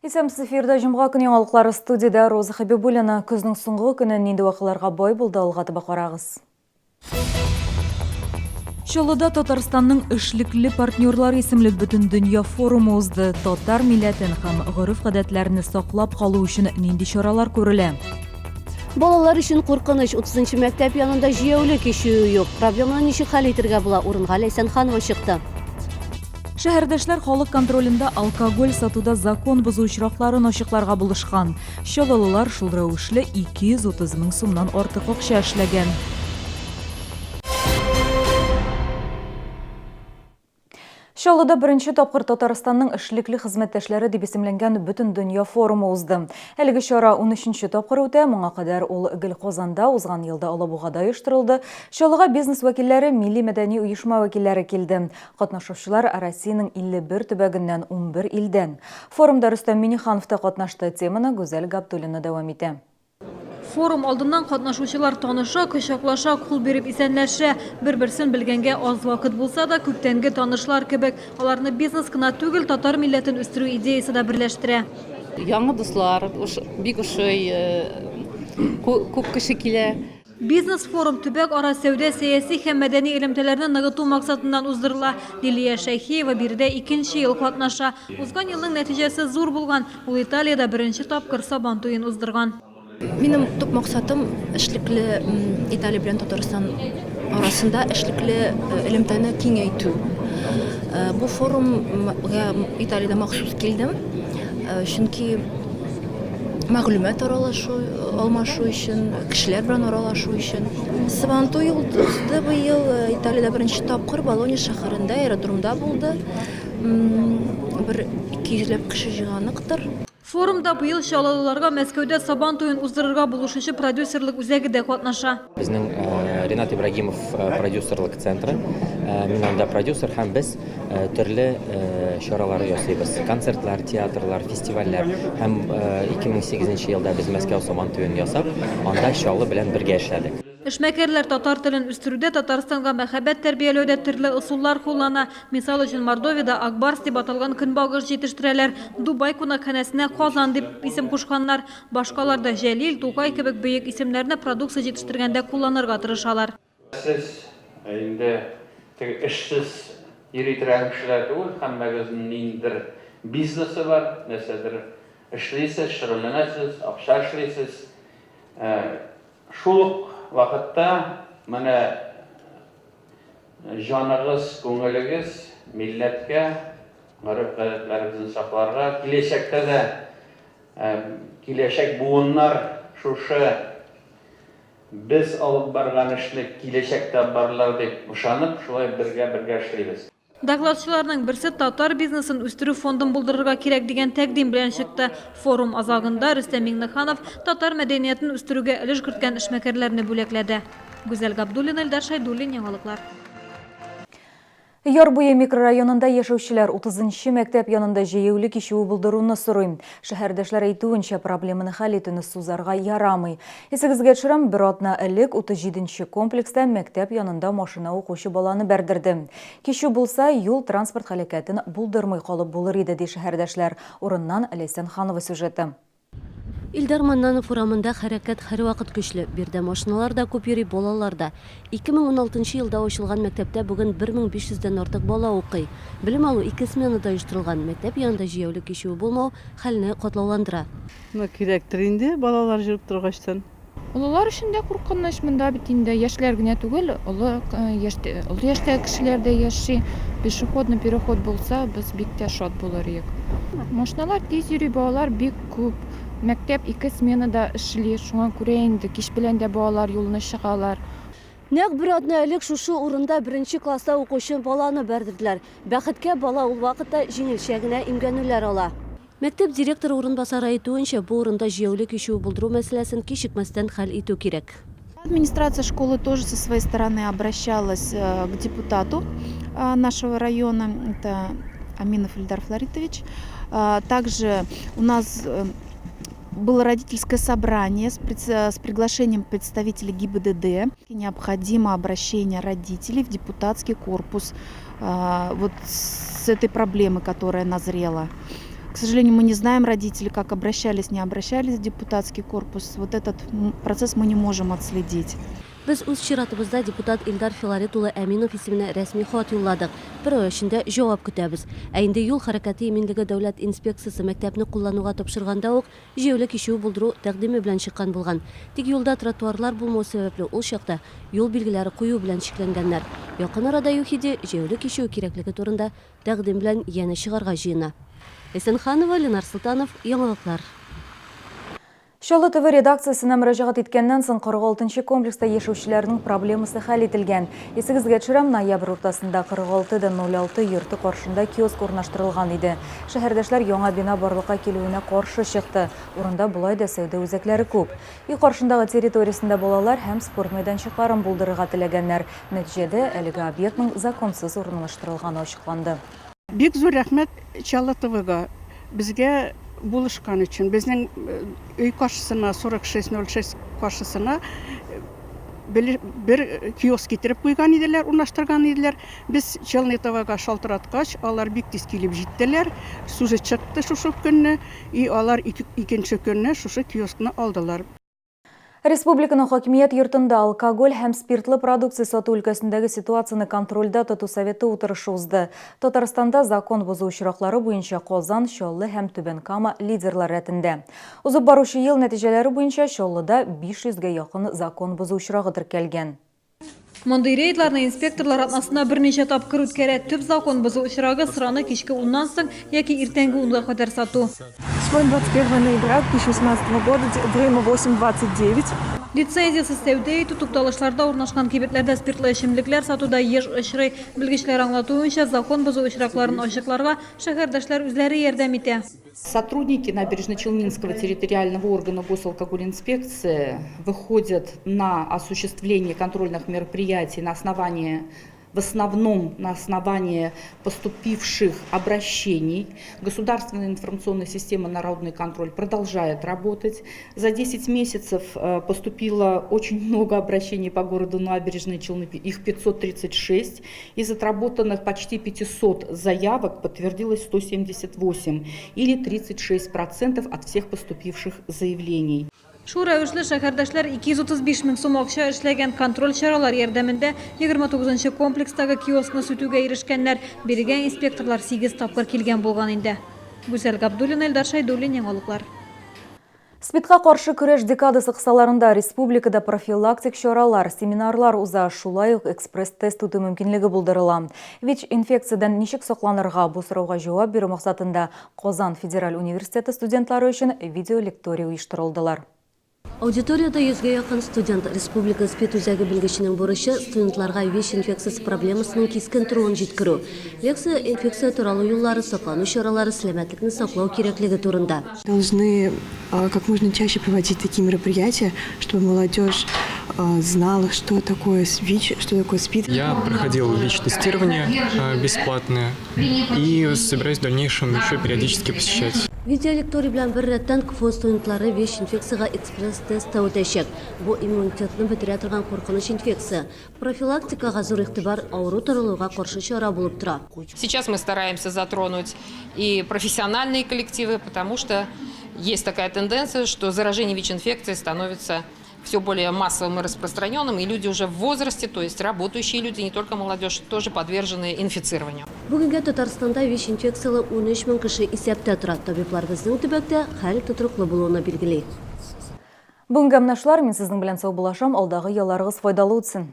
Исәнмесез, эфирда җомга көн яңалыклары, студиядә Роза Хәбибуллина. Көзнең соңгы көне нинди вакыйларга бай булды, алга таба карагыз. Чаллыда Татарстанның эшлекле партнерлары исемле бөтендөнья форумы узды. Татар милләтен һәм гореф-гадәтләрне саклап калу өчен нинди чаралар күрелә? Балалар өчен куркыныч 30 нчы мәктәп янында җәяүле кичүе юк. Проблеманы ничек хәл итергә була? Урынга Ләйсән Ханова чыкты. Шәһәрдәшләр халык контролендә алкоголь сатуда закон бозу очракларын ачыкларга булышкан. Чаллылылар шул рәвешле 230 мең сумнан артык акча эшләгән. Чаллыда беренче тапкыр Татарстанның эшлекле хезмәттәшләре дип исемләнгән Бөтендөнья форумы узды. Әлеге чара унөченче тапкыр үтә, моңа кадәр ул гел Казанда, узган елда Алабугада оештырылды. Чаллыга бизнес вәкилләре, милли-мәдәни оешма вәкилләре килде. Катнашучылар Россиянең 51 төбәгеннән, 11 илдән. Форумда Рөстәм Миңнеханов та катнашты. Теманы Гүзәл Габдуллина дәвам итә. Форум алдыннан катнашучылар таныша, кочаклаша, кул биреп исәнләшә. Бер-берсен белгәнгә аз вакыт булса да, күптәнге танышлар кебек. Аларны бизнес кына түгел, татар милләтен үстерү идеясе дә берләштерә. Яңа дуслар, бик ошый, күп кеше килә. Бизнес-форум төбәк-ара сәүдә, сәяси һәм мәдәни элемтәләрне ныгыту максатыннан уздырыла. Лилия Шәйхиева биредә икенче ел катнаша. Узган елның нәтиҗәсе зур булган, ул Италиядә беренче тапкыр Сабан туен уздырган. Минем төп максатым, эшлекле Италия белән Татарстан арасында эшлекле элемтәне киңәйтү. Бу форумга Италиядә махсус килдем, чөнки мәгълүмат аралашу, алмашу өчен, кешеләр белән аралашу өчен. Сабантуй узды быел Италиядә беренче тапкыр Болонья шәһәрендә, аэродромда булды. Бер 200 ләп кеше җыйганыктыр. Форумда быел чаллылыларга Мәскәүдә Сабан туен уздырырга булышучы продюсерлык үзәге дә катнаша. Безнең Ренат Ибрагимов продюсерлык центры. Мин анда продюсер һәм без Төрле чаралар ясыйбыз, концертлар, театрлар, фестивальләр. Һәм 2008 нче елда без Мәскәү Сабан туен ясап, анда Чаллы белән бергә эшләдек. Эшмәкәрләр татар телен үстерүдә, Татарстанга мәхәббәт тәрбияләүдә төрле ысуллар куллана. Мисал өчен, Мордовиядә Ак Барс дип аталган көнбагыш җитештерәләр, Дубай кунакханәсенә Казан дип исем кушканнар. Башкалар да Җәлил, Тукай кебек бөек исемнәрне продукция җитештергәндә кулланырга тырышалар. Сез инде теге эшсез йөри торган кешеләр түгел, һәммәгезнең ниндидер бизнесы бар, нәрсәдер эшлисез, шөгыльләнәсез, акча эшлисез. Шул ук вакытта менә җаныгыз, күңелегез милләткә, гореф-гадәтләребезне сакларга, киләчәктә дә киләчәк буыннар шушы Без алып барган эшне киләчәктә барлар дип ышанып, шулай бергә-бергә эшлибез. Докладчыларның берсе татар бизнесын үстерү фондын булдырырга кирәк дигән тәкъдим белән чыкты. Форум азагында Рөстәм Миңнеханов татар мәдәниятен үстерүгә өлеш керткән эшмәкәрләрне бүләкләде. Гүзәл Габдуллина, Илдар Шәйдуллин, Яңалыклар. Яр буе микрорайонында яшәүчеләр 30 нчы мәктәп янында җәяүле кичүе булдыруны сорый. Шәһәрдәшләр әйтүенчә, проблеманы хәл итүне сузарга ярамый. Исегезгә төшерәм, бер атна элек 37 нче комплекста мәктәп янында машина укучы баланы бәрдерде. Кичү булса, юл-транспорт һәлакәтен булдырмый калып булыр иде, ди шәһәрдәшләр. Урыннан Ләйсән Ханова сюжеты. Илдар Маннанов урамында хәрәкәт һәрвакыт көчле. Биредә машиналар да күп йөри, балалар да. 2016 нчы елда ачылган мәктәптә бүген 1500 дән артык бала укый. Белем алу ике сменада оештырылган. Мәктәп янында җәяүле кичүе булмау хәлне катлауландыра. Ну, кирәктер инде, балалар җөреп торгачтын. Олылар өчен дә куркыныч, монда бит инде яшьләр генә түгел, олы яшьтә, олы яшьтәге кешеләр дә яши. Пешеходный переход булса, без бик тә шат булыр идек. Машиналар тиз йөри, балалар бик күп. Мәктәп ике сменада эшли, шуңа күрә инде кич белән дә балалар юлны чыгалар. Нәкъ бер атна элек шушы урында беренче класста укучы баланы бәрдерделәр. Бәхеткә, бала ул вакытта җиңелчә генә имгәнүләр ала. Мәктәп директоры урынбасары әйтүенчә, бу урында җәяүле кичүе булдыру мәсьәләсен кичекмәстән хәл итү кирәк. Администрация школы тоже со своей стороны обращалась к депутату нашего района, это Аминов Ильдар Флоритович. Также у нас было родительское собрание с приглашением представителей ГИБДД. Необходимо обращение родителей в депутатский корпус вот с этой проблемой, которая назрела. К сожалению, мы не знаем родители, как обращались, не обращались в депутатский корпус. Вот этот процесс мы не можем отследить. Без үз чиратыбызда депутат Илдар Филарет улы Әминов исеменә рәсми хат юлладык. Бер ай эчендә җавап көтәбез. Ә инде юл хәрәкәте иминлеге дәүләт инспекциясе мәктәпне куллануга тапшырганда ук җәяүле кичүе булдыру тәкъдиме белән чыккан булган. Тик юлда тротуарлар булмау сәбәпле ул чакта юл билгеләре кую белән чикләнгәннәр. Якын арада ЮХИДИ җәяүле кичүе кирәклеге турында тәкъдим белән янә чыгарга җыена. Ләйсән Ханова, Ленар Солтанов, Яңалыклар. Чаллы ТВ редакциясенә мөрәҗәгать иткәннән соң 46 нчы комплекста яшәүчеләрнең проблемасы хәл ителгән. Исегезгә төшерәм, ноябрь уртасында 46 да 06 йорты каршында киоск урнаштырылган иде. Шәһәрдәшләр яңа бина барлыкка килүенә каршы чыкты. Урында болай да сәүдә үзәкләре күп. Өй каршындагы территориясендә балалар һәм спорт мәйданчыкларын булдырырга теләгәннәр. Нәтиҗәдә, әлеге объектның законсыз урынлаштырылганы ачыкланды. Бик зур рәхмәт Чаллы ТВга, безгә булышкан өчен. Безнең өй каршысына, 4606 каршысына бер киоск китереп куйган иделәр, урнаштырган иделәр. Без Челны ТВга шалтыраткач, алар бик тиз килеп җиттеләр. Сюжет чыкты шушы көнне. И алар икенче көнне шушы киоскны алдылар. Республиканың хакимият йортында алкоголь һәм спиртлы продукция сату өлкәсендәге ситуацияне контрольдә тоту советы утырышы узды. Татарстанда закон бозу очраклары буенча Казан, Чаллы һәм Түбән Кама лидерлар рәтендә. Узып баручы ел нәтиҗәләре буенча Чаллыда 500 гә якын закон бозу очрагы теркәлгән. Мондый рейдларны инспекторлар атнасына берничә тапкыр үткәрә. Төп закон бозу очрагы, сыраны кичке уннан соң яки иртәнге унга кадәр сату. Сегодня 21 ноября 2018 года, время 8:29. Лицензиясез сәүдә итү, тукталышларда урнашкан кибетләрдә спиртлы эчемлекләр сату да еш очрый. Белгечләр аңлатуынча, закон бозу очракларын ачыкларга шәһәрдәшләр үзләре ярдәм итә. Сотрудники Набережно-Челнинского территориального органа госалкоголь-инспекции выходят на осуществление контрольных мероприятий на основании в основном на основании поступивших обращений. Государственная информационная система «Народный контроль» продолжает работать. За 10 месяцев э, поступило очень много обращений по городу Набережные Челны, их 536. Из отработанных почти 500 заявок подтвердилось 178 или 36% от всех поступивших заявлений. Шул рәвешле шәһәрдәшләр 235 мең сум акча эшләгән контроль чаралар ярдәмендә 29 нчы комплекстагы киоскны сүтүгә ирешкәннәр. Бирегә инспекторлар сигез тапкыр килгән булган инде. Гүзәл Габдуллина, Илдар Шәйдуллин, Яңалыклар. СПИДка каршы көрәш декадасы кысаларында республикада профилактик чаралар, семинарлар уза, шулай ук экспресс-тест үтү мөмкинлеге булдырыла. ВИЧ-инфекциядән ничек сакланырга? Бу сорауга җавап бирү максатында Казан федераль университеты студентлары өчен видеолекторий оештырылдылар. Аудиториядә йөзгә якын студент. Республика СПИД үзәге белгеченең бурычы, студентларга ВИЧ инфекциясе проблемасының кискен торуын җиткерү. Лекция инфекция таралу юллары, саклану чаралары, сәламәтлекне саклау кирәклеге турында. Должны как можно чаще проводить такие мероприятия, чтобы молодежь знала, что такое ВИЧ, что такое СПИД. Я проходил ВИЧ-тестирование бесплатное и собираюсь в дальнейшем еще периодически посещать. Видеолекторий белән беррәттән КФУ студентлары ВИЧ-инфекциягә экспресс-тест та үтәчәк. Бу иммунитетны бетерә торган куркыныч инфекция. Профилактикага зур игътибар авыру таралуга каршы чара булып тора. Сейчас мы стараемся затронуть и профессиональные коллективы, потому что есть такая тенденция, что заражение ВИЧ-инфекцией становится все более массовым и распространенным, и люди уже в возрасте, то есть работающие люди, не только молодежь, тоже подвержены инфицированию. Бүгенгә Татарстанда ВИЧ-инфекцияле 13 мең кеше исәптә тора. Табиблар безнең төбәктә хәл тотрыклы булуны билгели. Бүгенгә менә шулар, мин сезнең белән саубуллашам, алдагы ялларыгыз файдалы үтсен.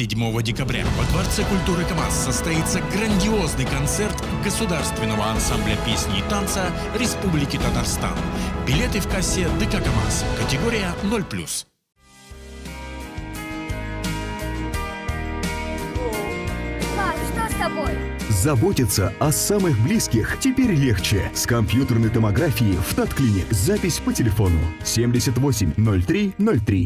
7 декабря во Дворце культуры КАМАЗ состоится грандиозный концерт Государственного ансамбля песни и танца Республики Татарстан. Билеты в кассе ДК КАМАЗ. Категория 0+. Что с тобой? Заботиться о самых близких теперь легче. С компьютерной томографией в Татклиник. Запись по телефону 78 03 03.